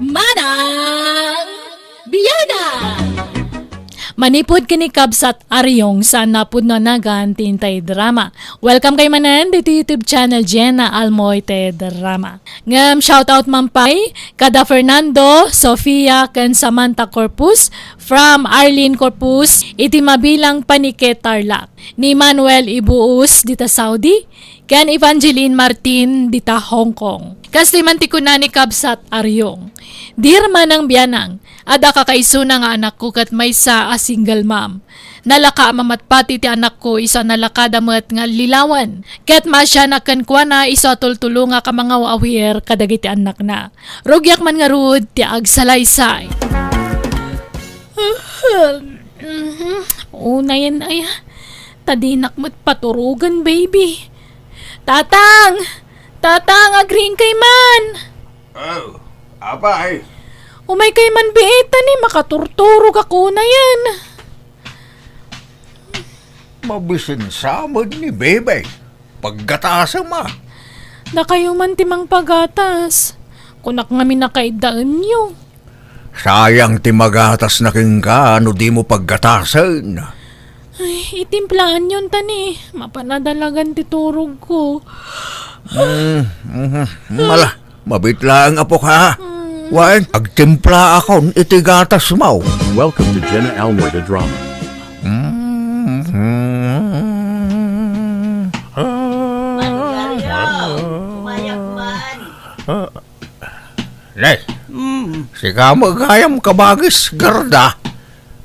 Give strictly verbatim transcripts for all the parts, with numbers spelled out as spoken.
Manang Biada! Manipud ken ni Kabsat Ariong, saan napudno a nagan ti intay drama. Welcome kay manen ditoy YouTube channel Jenna Almoy ti drama. Ngem shoutout man pay kada Fernando, Sofia, ken Samantha Corpus from Arlene Corpus iti mabilang paniki Tarlac, ni Manuel Ibuus dita Saudi, ken Evangeline Martin dita Hong Kong. Kastoy man ti kuna ni Kabsat Ariong, "Dear Manang Bianang, adda kakaisuna nga anakko ket maysa a single mom. Nalaka a mamatpati ti anakko isu a nalakada met nga allilawen, ket maasianak kenkuana isu a tultulongak a mangaw-awir kadagiti annakna. Rugiak man ngarud ti agsalaysay." Unayen aya, ta dinak met paturogen, baby. Tatang! Tatang, agriingkay man! Oh, apay? Umaykay man biit, ta ni makaturturog ako unayen. Mabisin sa met ni Bebe. Paggatasem a. Dakayo man ti mangpagatas. Kunak ngamin a kaiddaenyo. Sayang ti magatasna kenka no dimo paggatasen. Ay, itimplaanyon ta ni, mapan a dalagan ti turogko. Mm, mhm. Mala, mabiit laeng, apok, ha? Mm. Wen, agtimplaakon iti gatasmo. Welcome to Jenna Almoy the Drama. Mm, mhm. Maria, umayak man. Nay, mm, sika met gayam kabagis, Gerda.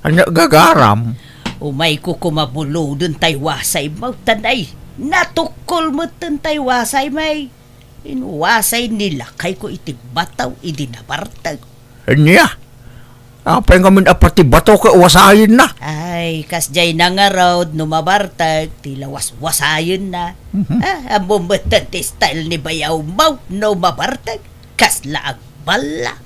Ania gagaram? Umayko koma buloden tay wasaymo, ta nay, natukkol metten tay wasaymo. Inwasay ni lakayko iti bataw idi nabartek. Ania? Apay ngamin a pati bato ket wasayenna? Ay, kasdiay na ngarud no mabartek ti lawas-wasayenna. Mhm. Ah, ammom metten ti style ni bayawmo no mabartek. Kasla agballa.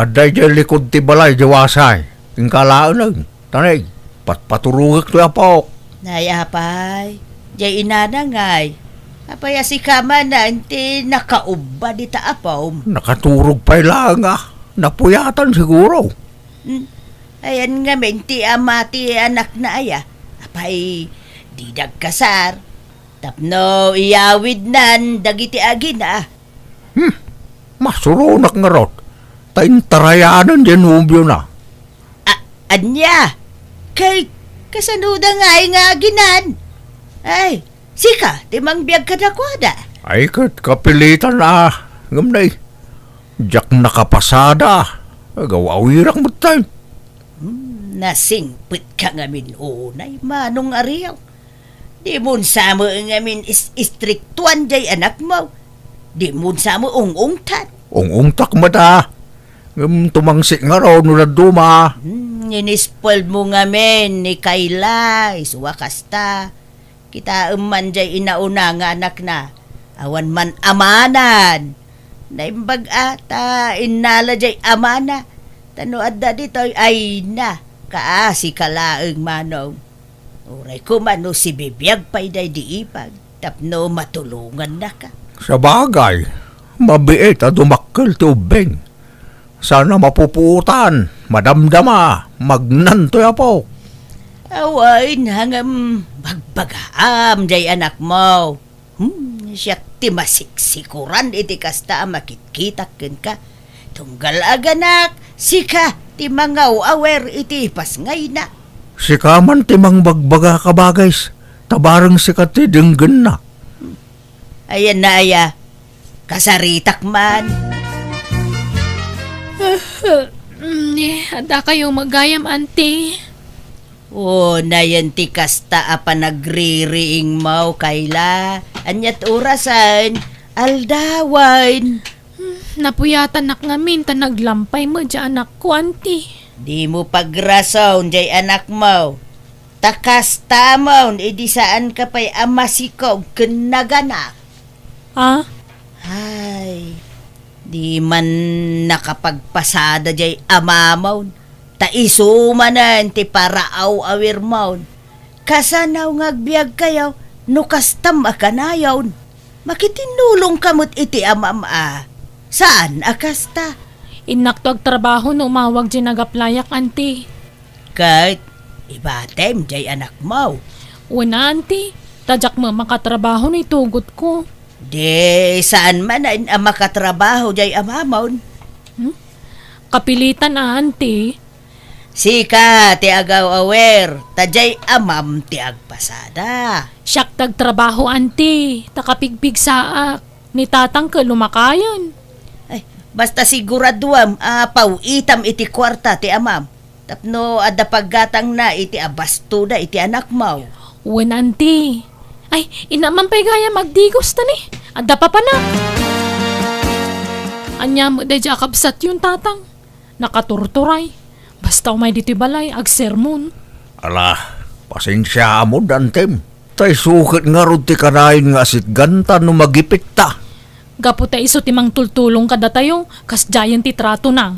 Adda idiay likod ti balay diay wasay. Inka laeng, tanay, patpaturogek toy apok. Nay, apay, diay inana ngay. Apay a sika manen ti nakaubba dita apom? Nakaturog pay laeng a. Napuyatan siguro. Hmm. Ayan ngamin ti ama ti anakna aya. Apay, dida agkasar. Tapno iyawidnan dagiti agina. Hmm, masuronak ngarud, ta intarayanen diay nobiona. A-, ania? Kay, kasanoda ngay nga aginan? Ay, sika, ti mangbiag kadakuada? Ay, ket kapilitan a, ngem nay, diak nakapasada, agaw-awirak metten. Hmm, nasingpetka ngamin unay, Manong Ariaw. Dimon sa met ngamin is-, istriktuan diay anakmo. Dimon sa met ung-ungtan. Ung-ungtak met a. Ngem tumangsit ngarud no dadduma. Hmm, inispelmo ngamin ni Kayla, isu a kasta. Kitaem man diay inauna nga anakna. Awan man amanan. Naimbag a ta innala diay amana. Ta no adda ditoy, ay na, kaasi ka laeng, Manong. Uray koma no sibibiag pay daydi ipag tapno matulongannaka. Sabagay, mabiit a dumakkel ti ubbing. Saan a mapupuotan, madamdama, magnan toy apo. Awan, ngem bagbagaam diay anakmo. Hmm, siak ti masiksikuran iti kasta a makitkitak kenka. Tunggal aganak, sika ti mangaw-awer iti pasngayna. Sika man ti mangbagbaga, kabagis, ta bareng sika ti denggenna. Ayan na aya, kasaritak man. Ni, adda kayo gayam, Auntie. O, nayan ti kasta a panagririingmo, Kayla. Aniat orasan? Aldawan. Hmm, napuyatanak ngamin ta naglampay met diay anakko, Auntie. Dimo pagrason diay anakmo. Ta kastamon idi saanka pay a masikog ken naganak. Ah? Ay, di man nakapagpasada diay amamon. Ta isu manen ti paraaw-awirmon. Kasano nga agbiagkayo no kastam a kanayon? Makitinnulongka met iti amam a saan a kasta. Innakto agtrabaho no umawag diay nag-applyak, anti. Ket ibatem diay anakmo? Wen, anti. Ta diak met makatrabaho no itugotko. Di saan manen a makatrabaho diay amamon? Hmm? Kapilitan a, anti. Sika ti agaw-awer, ta diay amam ti agpasada. Siak ti agtrabaho, anti, ta kapigpigsaak. Ni tatang ket lumakayen. Ay, basta siguraduam a paw-itam iti kuarta ti amam. Tapno adda paggatangna iti abastoda iti anakmo. Wen, anti. Ay, inamam pay gayam agdigos ta ni. Adda papanak. Ania met daydiay a kabsatyon, tatang? Nakaturturay. Basta umay ditoy balay, agsermon. Ala, pasensiaam, antim. Ta isu ket ngarud ti kanayon nga asitganta no magipitta. Gapu ta isu ti mangtultulong kadatayo, kasdiayen ti tratona.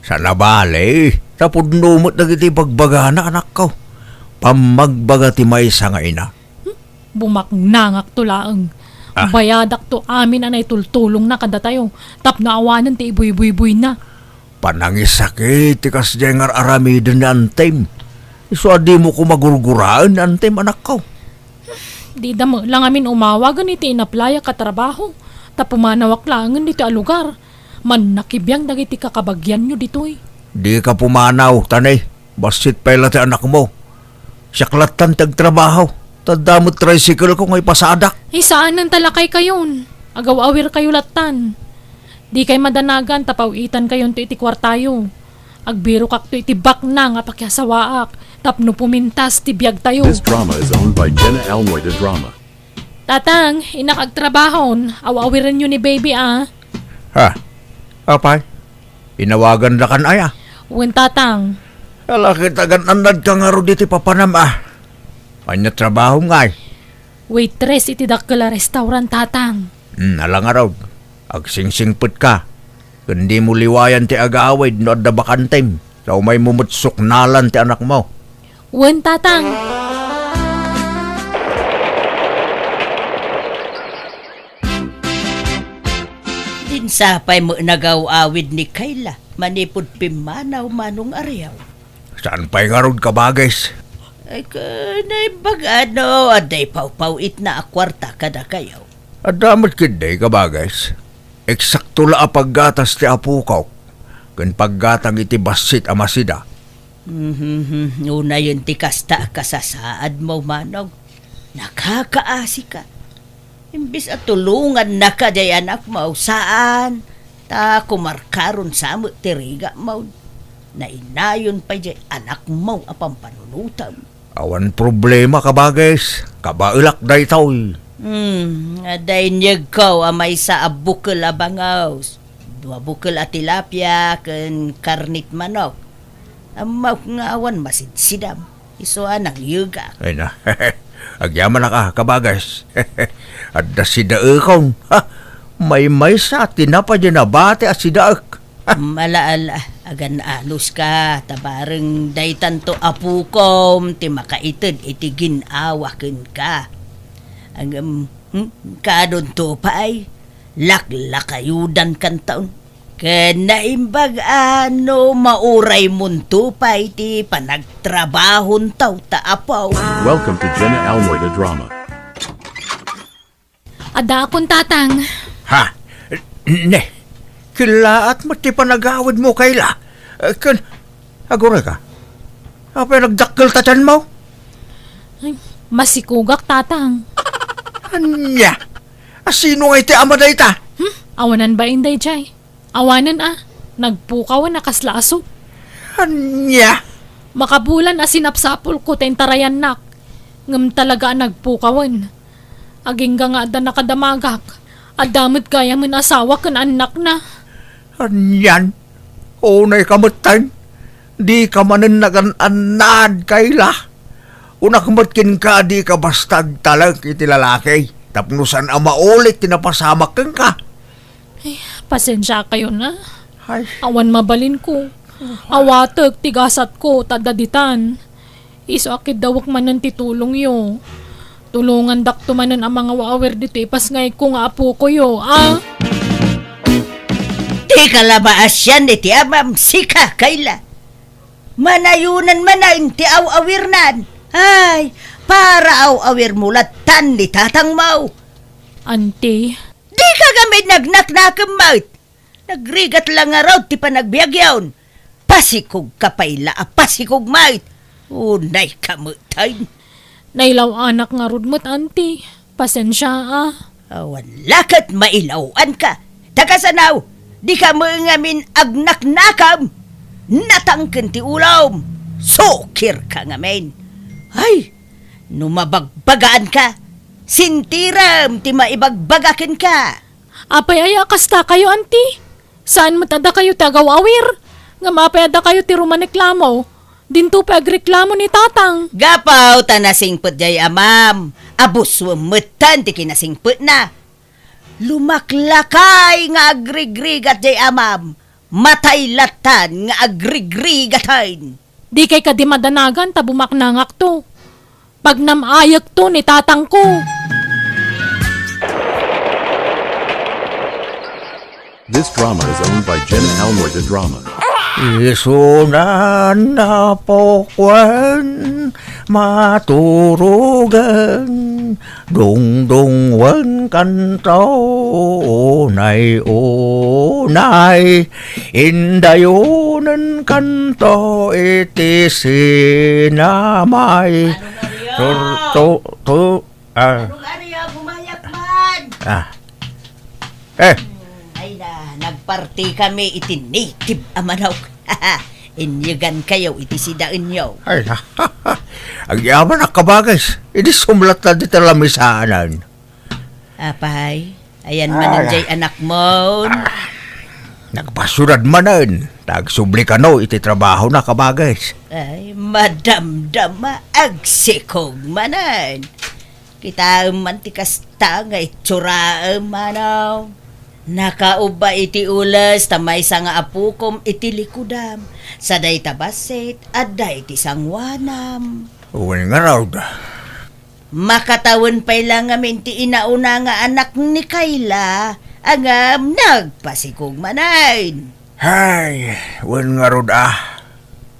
Saan a bale, ta pudno met dagiti bagbagana, anakko. Pammagbaga ti maysa nga ina. Hmm? Bumaknangakto laeng. Ah. Bayadakto amin a naitultulongna kadatayo, tapno awanen ti ibuybuybuyna. Panangisakit ti kasdiay nga ar-aramiden ni antim. Isu a dimo koma gurguraen ni antim, anakko. Dida met la ngamin umawagen iti inaplayak a trabaho, ta pumanawak laengen ditoy a lugar. Mannakibiang dagiti kakabagianyo ditoy. Dika pumanaw, ta ne, bassit pay la ti anakmo. Siak lattan ti agtrabaho, ta adda met tricycle-ko nga ipasadak. Ay, saanen ta lakaykayon. Agaw-awirkayo lattan. Dikay madanagan ta paw-itankayonto iti kuartayo. Agbirokakto iti baknang a pakiasawaak tapno pumintas ti biagtayo. This drama is owned by Jenna Almoy de Drama. Tatang, innak agtrabahon. Aw-awirenyo ni baby, a. Ha? Apay? Inawagandakan aya? Wen, tatang. Ala, ket agan-annadka ngarud iti papanam, a. Ania trabahom ngay? Waitress iti dakkel a restaurant, tatang. Hmm, ala ngarud. Agsingsingpetka. Ken dimo liwayan ti agawid no adda bakantem. Ta umaymo met suknalan ti anakmo. Wen, tatang. Dinsapay met nagaw-awid ni Kayla manipud pimmanaw, Manong Ariaw. Saan pay ngarud, kabagis? Ay, ka-, naimbag-a no adda ipawpaw-itna a kuarta kadakayo. Adda met ketdi, kabagis. Eksakto la a paggatas ti apokok ken paggatang iti bassit a masida. Mhm, unayen ti kasta a kasasaadmo, manong. Nakakaasika. Imbes a tulongannaka diay anakmo, saan, ta kumarkaron sa met ti rigamo. Nainayon pay diay anakmo a pampanunotem. Awan problema, kabagis. Kabaelak daytoy. Hmm, adda inyegko a maysa a bukel a bangus, dua bukel a tilapia, ken karnit manok. Ammok nga awan masidsidam. Isu a nangyegak. Ay na. Agyamanak a, kabagis. Adda sidaekon. Ha? Maymaysa a tinapay diay nabati a sidaek. Ala, ala, agan-anuska, ta bareng daytanto a pukom ti makaited iti gin-awa kenka. Ngem, hmm, kadunto pay, laklakayudankanton. Ken naimbag a no mauraymonto pay ti panagtrabahonto ta apo. Welcome to Jenna Almoy the Drama. Addaakon, tatang. Ha? Ne, kellaat met ti panagawidmo, Kayla. Eh, ken, aguray ka. Apay nagdakkel ta tianmo? Ay, masikugak, tatang. Ania? A, sino ngay ti ama dayta? Hmm? Awanan bain daydiay. Awanen a, nagpukawen a kasla aso. Ania? Makabulan a sinapsapulko ta intarayannak, ngem talaga a nagpukawen. Agingga nga adda nakadamagak, adda met gayamen asawa ken annakna. Anian? Unay ka metten? Dika manen nagan-annad, Kayla. Kunak met kenka a dika basta agtalek iti lalaki tapno saan a maulit ti napasamak kenka. Ay, pasensiakayon a. Ay. Awan mabalinko. Awatek ti gasatko ta adda ditan. Isu a kiddawek manen ti tulongyo. Tulongandakto manen a mangaw-awir ditoy ipasngayko nga apokoyo, a? Ti Ikalabaasian iti amam, sika, Kayla. Manayunan manen ti aw-awirnan. Ay, para aw-awirmo lattan ni tatangmo. Anti. Dika ngamin nagnaknakem met. Nagrigat la ngarud ti panagbiagyon. Pasikog ka pay la a pasikog met. Unay ka met, ay. Nailaw-anak ngarud met, anti. Pasensia, a. Awan la ket mailaw-anka. Ta kasano, dika met ngamin agnaknakem. Natangken ti ulom. Sukirka ngamin. Ay, no mabagbagaanka, sintirem ti maibagbaga kenka. Apay aya a kastakayo, anti? Saan met a dakayo ti agaw-awir? Ngem apay a dakayo ti rumaniklamo? Dinto pay agreklamo ni tatang. Gapu ta nasingpet jay amam, a buswem metten ti kinasingpetna. Lumaklakay nga agrigrigat jay amam, matay lattan nga agrigrigaten. Dikay kadi madanagan ta bumaknangakto. Pagnam-ayekto ni tatangko. This drama is owned by Jenna Almoy de Drama. Isuna napukwan maturugan, dungdungwen kanto unay unay, indayonen kanto iti sinamay. Ano na riyan? Tur-, tu-, tu-, Ah. Anong ari a bumayak man? Ah. Eh. Hmm, ay na, nagparti kami iti native a manok. Inyegan kayo iti sidaenyo. Ay na. Agyamanak, kabagis. Idi sumlatta dita lamisaanan. Apay, ayan manen jay anakmon. Ah. Nagpasyudad manen. Ta agsubli kano iti trabahona, kabagis. Ay, madamdama, agsikog manen. Kitaem man ti kasta nga itsuram, manaw. Nakaubba iti ules ta maysa nga apukom iti likudam. Sa dayta bassit, adda iti sanguanam. Wen ngarud. Makatawen pay la ngamin ti inauna nga anak ni Kayla, ngem nagpasikog manen. Hay, wen ngarud a.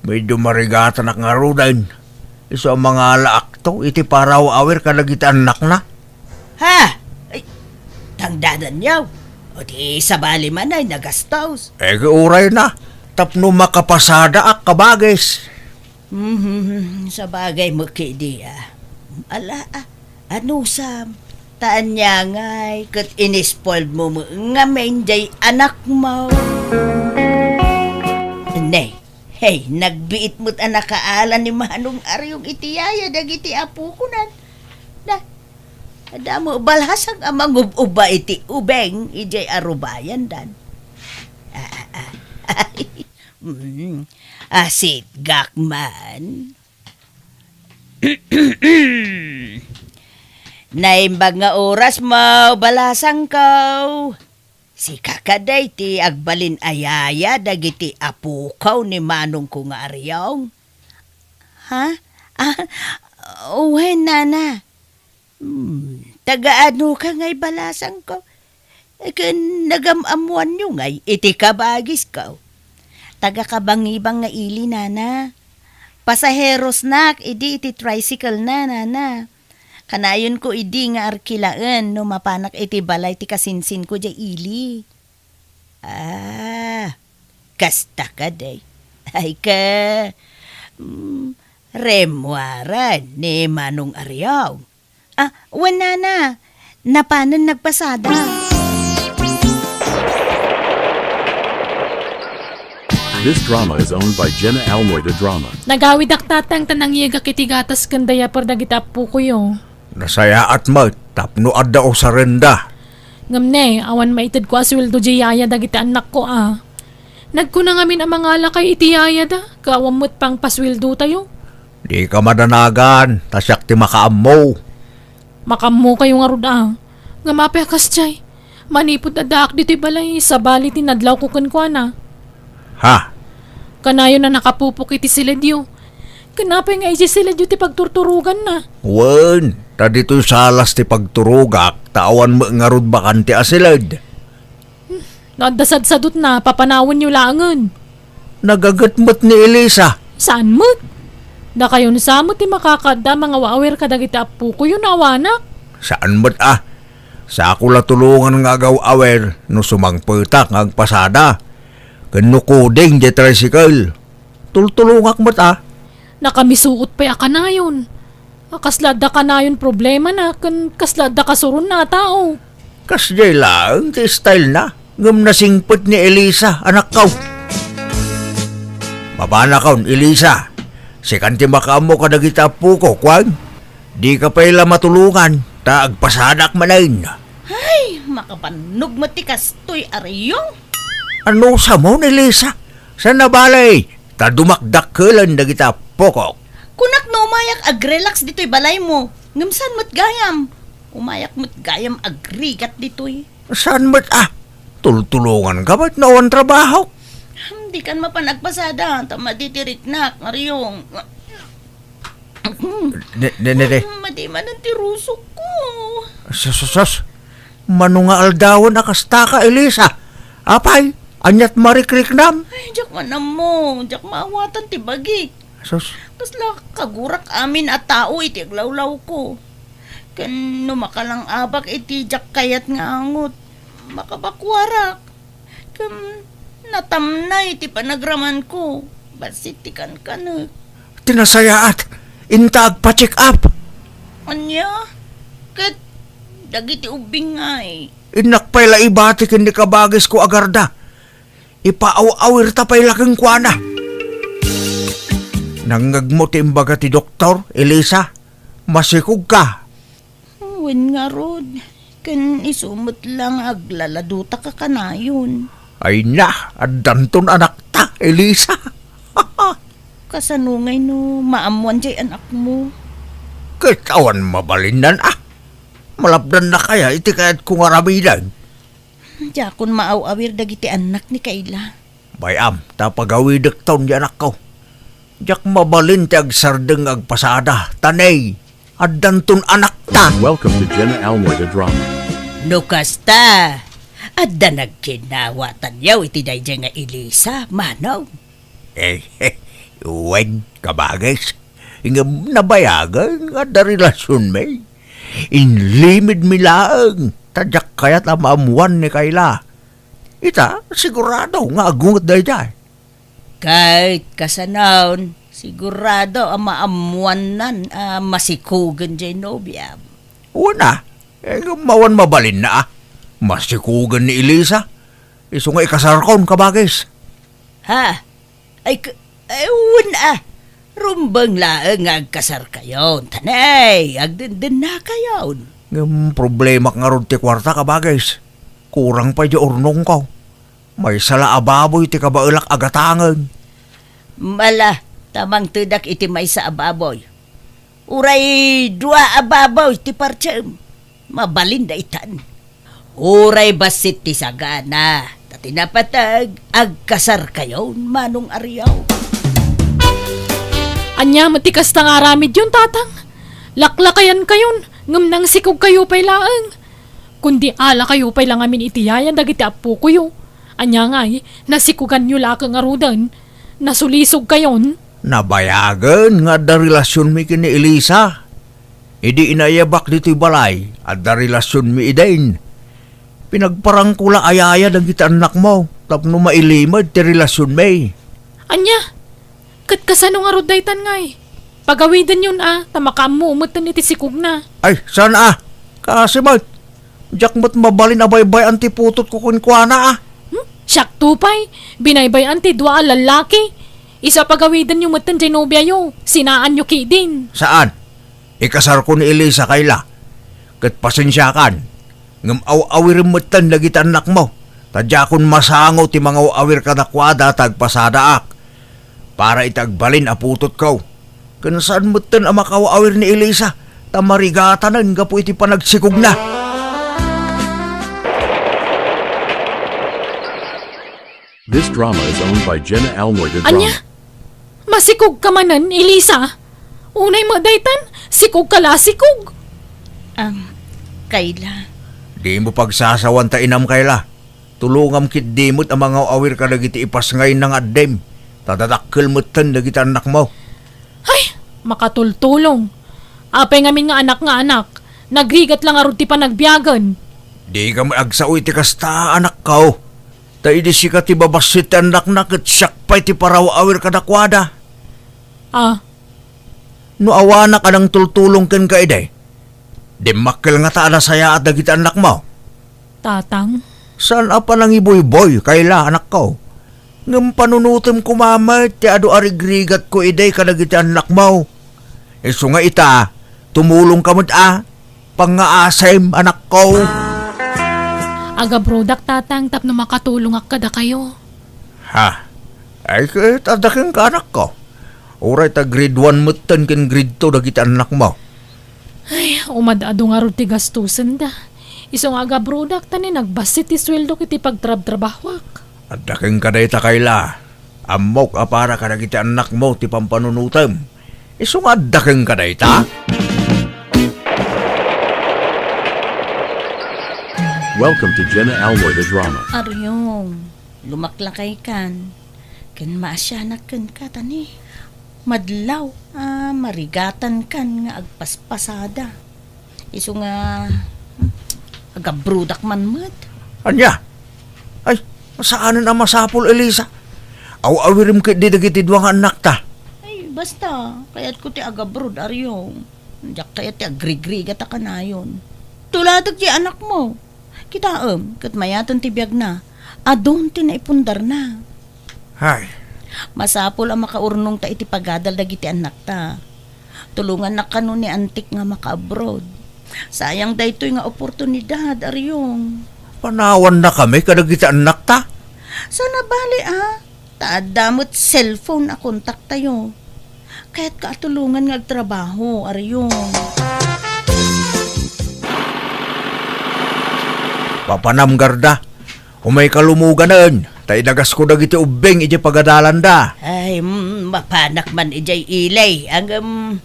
Medyo marigatanak ngaruden. Isu a mangalaakto iti paraw-awir kadagiti annakna. Ha? Ay, tangdadanyo. O di sabali man ay nagastos. Eh, uray na. Tapno makapasadaak, kabagis. Mhm, sabagay met kadi a. Ala, a, anusam? Ta ania ngay ket inispoilmo met ngamin jay anakmo. Ne, hey, nagbiit met a nakaala ni Manong Ariong iti yaya dagiti apokonan. Na, adda met balasang a mangub-uba iti ubeng idiay arubayandan. Ah, ah, ah. Mm, asitgak man. Naimbag nga oras mo, balasangko. Sika kadi ti agbalin a yaya dagiti apokaw ni manongko nga Ariong? Ha? Ah, wen, nana. Hmm, taga-ano ka ngay, balasangko? Ken nagam-ammoanyo ngay iti kabagisko? Taga-Kabangibang nga ili, nana. Pasaherosnak idi iti tricycle na, nana. Kanayonko idi nga arkilaen no mapanak iti balay ti kasinsinko diay ili. Ah, kasta kadi. Ay ka, mm, rimmuaren ni Manong Ariong. Ah, wen, nana. Napanen nagpasada. This drama is owned by Jenna Almoy de Drama. Nagawidak, tatang, ta nangyegak iti gatas ken diaper dagiti appokoyo. Nasayaat met tapno adda usarenda. Ngem ne, awan maitedko a sueldo diay yaya dagiti annakko a. Nagkuna ngamin a mangalakayo iti yayada, ket awan met pangpasueldotayo. Dika madanagan, ta siak ti makaammo. Makaammokayo ngarud a. Ngem apay a kasdiay? Manipud addaak ditoy balay, sabali ti nadlawko kenkuana. Ha? Kanayon a nakapupok iti siledyo. Ken apay nga idiay siledyo ti pagturturoganna? Wen, ta ditoy salas ti pagturogak, ta awan met ngarud bakante a siled. Hmm, No adda sadsadutna, papanawenyo laengen. Nagaget met ni Elisa. Saan met? Dakayon sa met ti makakaadda a mangaw-awir kadagiti appokoyo no awanak. Saan met a. Sako la tulongan nga agaw-awir no sumangpetak nga agpasada. Ken no kuding diay tricycle. Tultulongak met a. Nakamisuot pay a kanayon. A, kasla adda kanayon problemana ken kasla adda kasuronna a tao. Kasdiay laeng ti stylena, ngem nasingpet ni Elisa, anakko. Mapanakon, Elisa. Sikan ti makaammo kadagiti appoko, kuan? Dika pay la matulongan, ta agpasadak manen. Ay, makabannog met ti kastoy a riyong. Ano sa mo ni Lisa? Saan a bale, ta dumakdakkelen dagiti appokok. Kunak no umayak agrelax ditoy balaymo, ngem saan met gayam? Umayak met gayam agrigat ditoy. Saan met a? Tultulonganka met no awan trabahok. Hmm, dikan mapan agpasada, ta madi ti riknak, Mario. Ne, ne, ne, ne. Hmm, madi manen ti rusokko. Sus, sus, sus. Mano nga aldawen a kastaka, Elisa? Apay, aniat marikriknam? Ay, diak man ammo, diak maawatan ti bagik. Sus. Kasla kagurak amin a tao iti aglawlawko. Ken no makalang-abak iti diak kayat nga angot, makabakuarak. Ken natamnay ti panagramanko, bassit ti kankanek. Ti nasayaat, inta agpa-check up. Ania? Ket dagiti ubbing ngay? Innak pay la ibati ken ni kabagisko a garda. Ipaaw-awirta pay la kenkuana. Nangngegmo ti imbaga ti doktor, Elisa? Masikogka. Wen ngarud, ken isu met la nga aglaladutaka kanayon. Ay na, addanton anakta, Elisa. Kasano ngay no maammoan jay anakmo? Ket awan mabalinnan a. Malapdanna kaya iti kayatko nga aramiden? Diakon maaw-awir dagiti annak ni Kayla. Bay-am, ta pagawidekton di anakko. Diak mabalin ti agsardeng nga agpasada, ta nay, addanton anakta. Welcome to Jenna Almoy the Drama. No kasta, adda nagkinnawatanyo iti daydiay nga Elisa, manong? Eh, wen, kabagis. Ngem nabayagen nga adda relasionmi. Inlimidmi laeng, ta diak kayat a maammoan ni Kayla. Ita, sigurado nga agunget daydiay. Ket kasanon, sigurado a maammoannan a masikogen jay nobiam. Wen a, eh, ngem awan mabalinna a. Masikogen ni Elisa. Isu nga ikasarkon, kabagis. Ha? Ay, k-, ay, wen a. Rumbeng laeng nga agkasarkayon. Ta nay, agdendennakayon. Ngem problemak ngarud ti kuarta, kabagis. Kurang pay di urnongko. Maysa la a baboy ti kabaelak a gatangen. Mala, ta mangtedak iti maysa a baboy. Uray dua a baboy ti partsem. Mabalin daytan. Uray bassit ti sagana, ta ti napateg, agkasarkayon, Manong Ariaw. Ania met ti kasta nga aramidyon, Tatang? Laklakayankayon, ngem nangsikogkayo pay laeng. Kundi alakayo pay la ngamin iti yaya dagiti appokoyo. Ania ngay, nasikoganyo la ket ngaruden, nasulisogkayon? Nabayagen nga adda relasionmi ken ni Elisa. Idi inayabak ditoy balay, adda relasionmi idin. Pinagparangko la a yaya dagiti annakmo tapno mailimed ti relasionmi. Ania? Ket kasano ngarud daytan ngay? Pagawidenyon a, ta makaammo metten iti sikogna. Ay, saan a? Kaasi met. Diak met mabalin a baybay-an ti putotko kenkuana a. Hmm? Siakto pay, binaybay-an ti dua a lallaki. Isu a pagawidenyo metten jay nobiayo, sinaanyo ketdin. Saan? Ikasarko ni Elisa, Kayla. Ket pasensiakan. Ngem aw-awirem metten dagiti annakmo, ta diakon masango ti mangaw-awir kadakuada ta agpasadaak para iti agbalin a putotko. Ken saan metten a makaw-awir ni Elisa, ta marigatanen gapu iti panagsikogna. This drama is owned by Jenna Almoy de Drama. Ania? Masikogka manen, Elisa? Unay met daytan, sikogka la a sikog. Am, Kayla. Dimo pagsasawan ta inam, Kayla. Tulongam ketdi met a mangaw-awir kadagiti ipasngayna nga addim, ta dadakkel metten dagiti annakmo. Ay, makatultulong. Apay ngamin nga anak nga anak, nagrigat la ngarud ti panagbiagen. Dika met agsao iti kasta, anakko. Ta idi sika ti babassit ti annakna ket siak pay ti paraw-awir kadakuada. Ah. No awanak a nangtultulong kenka idi, dimmakkel ngata a nasayaat dagiti annakmo? Tatang? Saan a panangibuyboy, Kayla, anakko. Ngem panunotem koma met ti adu a rigrigatko idi kadagiti annakmo. Isu nga ita, tumulongka met a, pangngaasim, anakko. Agabrodak, Tatang, tapno makatulongak kadakayo. Ha? Ay, ket adda kenka, anakko. Uray ta grade one metten ken grade two dagiti annakmo. Ay, umad-adu ngarud ti gastosenda. Isu nga agabrodak ta ni nagbassit ti sueldok iti pagtrabtrabahoak. Adda kenka dayta, Kayla. Ammok a para kadagiti annakmo ti pampanunotem. Isu nga adda kenka dayta? Welcome to Jenna Almoy the Drama. Aryong, lumaklakaykan. Ken maasianak kenka ta ni madlaw a marigatankan nga agpaspasada. Isu nga, hmm, agabrodak man met. Ania? Ay, saanen a masapul, Elisa. Aw-awirem ketdi dagiti dua nga annakta. Ay, basta, kayatko ti agabrod, Aryong. Diak kayat ti agrigrigat a kanayon. Tulatek ti anakmo. Kitaem, ket mayaten ti biagna. Adun ti naipundarna. Hay. Masapul a makaurnongta iti pagadal dagiti annakta. Tulongannak kano ni antik nga maka-abroad. Sayang daytoy nga oportunidad, Aryong. Panawannakami kadagiti annakta? Saan a bale, a. Ta adda met cellphone a kontaktayo. Kayatka a tulongan nga agtrabaho, Aryong. Papanam, Garda. Umayka lumoganen, ta idagasko dagiti ubbing idiay pagadalanda. Ay, mm, mapanak man idiay ili, ngem,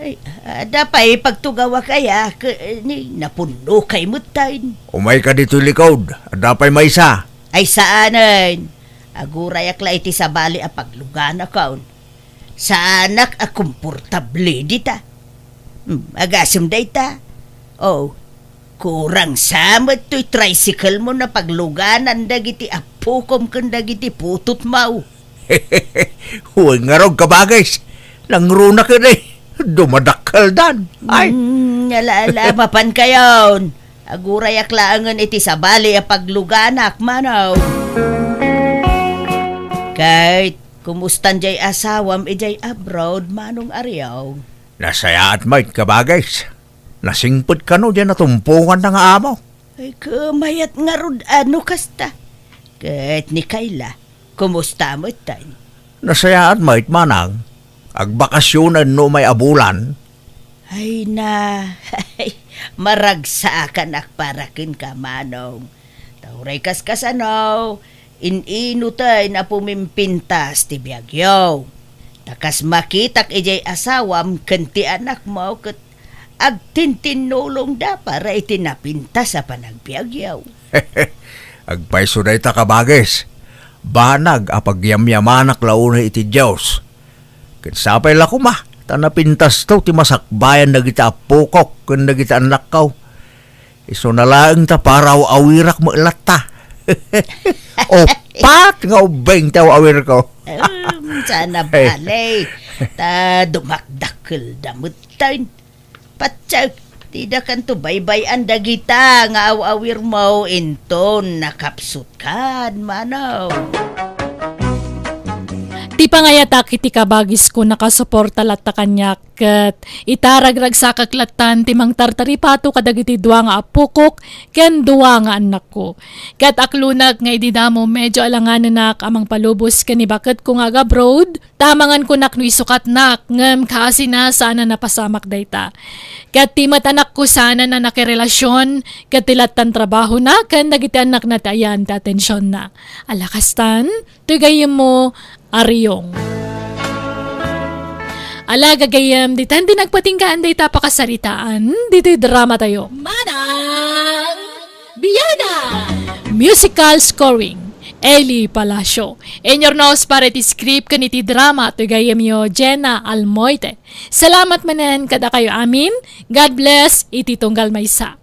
ay, adda pay pagtugawak aya, ke-, ni, napunnokay metten. Umayka ditoy likod, adda pay maysa. Ay, saanen. Agurayak la iti sabali a pagluganakon. Saanak a komportable dita. Hmm, agasem dayta. Oh, kurang sa met toy tricycle mo a pagluganan dagiti appokom ken dagiti putotmo. Wen ngarud, kabagis. Nangruna ket, eh, dumadakkeldan. Ay. Hmm, ala, ala, mapankayon. Agurayak laengen iti sabali a pagluganak, Manong. Ket, kumustan jay asawam idiay abroad, Manong Aryong? Nasayaat met, kabagis. Nasingpet kano diay natumponganna nga amo. Ay, kumayat ngarud a no kasta. Ket ni Kayla, kumusta metten? Nasayaat met, Manang. Agbakasyonen no umay a bulan. Ay na, ay, maragsakanak para kenka, Manong. Ta uray kaskasano, in-ino tay a pumimpintas ti biagyo. Ta kas makitak idiay asawam ken ti anakmo ket agtintinnulongda para iti napintas a panagbiagyo. Agpayso dayta, kabagis. Banag a pagyamyamanak la unay iti Dios. Ket sapay la koma, ta napintasto ti masakbayan dagiti appokok ken dagiti annakko. Isuna laeng ta paraw-awirak met latta. Uppat nga ubbing ti aw-awirko. Em, saan a bale, ta dumakdakkelda metten. Patse, ti dakanto baybay-an dagita nga aw-awirmo inton nakapsutkan, Manong. Ti pangayatak iti kabagisko, nakasuporta latta kaniak, ket ita ragragsakak lattan ti mangtartaripato kadagiti dua nga appokok ken dua nga annakko. Ket aklonak nga idi damo medyo alanganenak a mangpalubos ken ni baketko nga agabroad, ta mangan kunak no isukatnak, ngem kaasina saan a napasamak dayta. Ket ti met anakko saan a nakirelasyon, ket ti lattan trabahona ken dagiti annakna ti ayan ti atensionna. Ala kastan, toy gayyemmo, Aryong. Ala, gagayyem, ditan ti nagpatinggaan dayta pakasaritaan, ditoy dramatayo. Manang Biana! Musical scoring, Eli Palacio. Inyurnos para iti script ken iti drama toy gayyemyo, Jenna Almoite. Salamat manen kadakayo amin. God bless iti tunggal maysa.